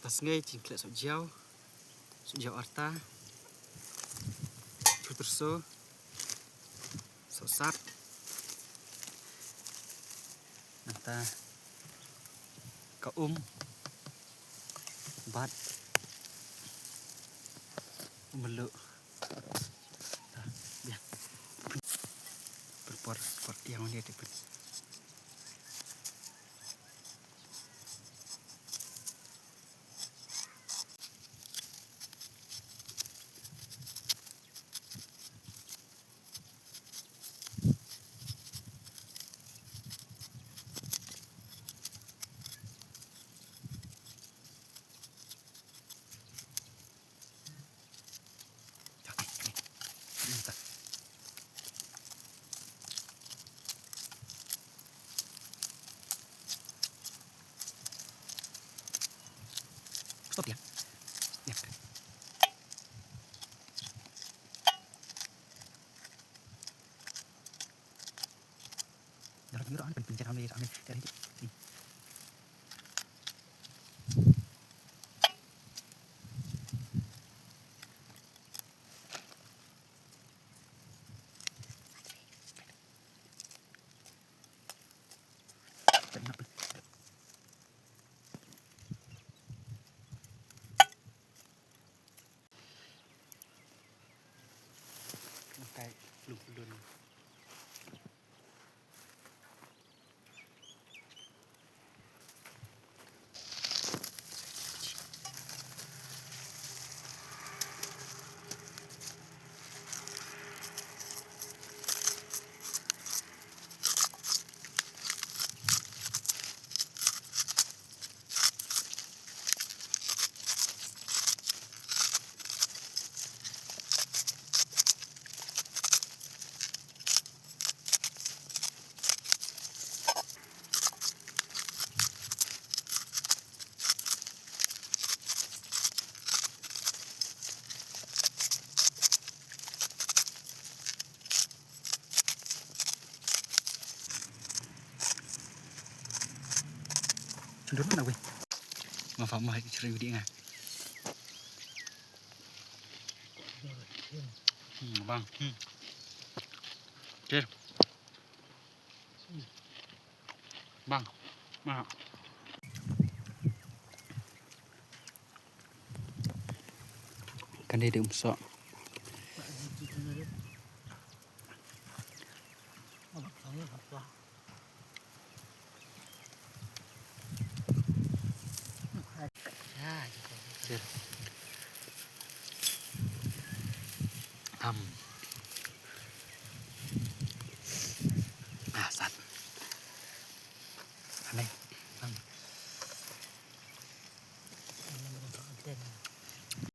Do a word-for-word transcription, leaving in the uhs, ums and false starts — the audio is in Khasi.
Ta sngi jingkhleh sohjiaw, sohjiaw arta, chur tyrso, sohsat. Nangta ka um, bad um mluh. Ta, biang. Por, por, por, yang ni ada pun. Stop ya. Ya. Chundur mana weh? Mafa mah ceri widi nga. Hmm, bang. Hmm. Cer. Bang. Mah. Kan dia diumsok. Ham.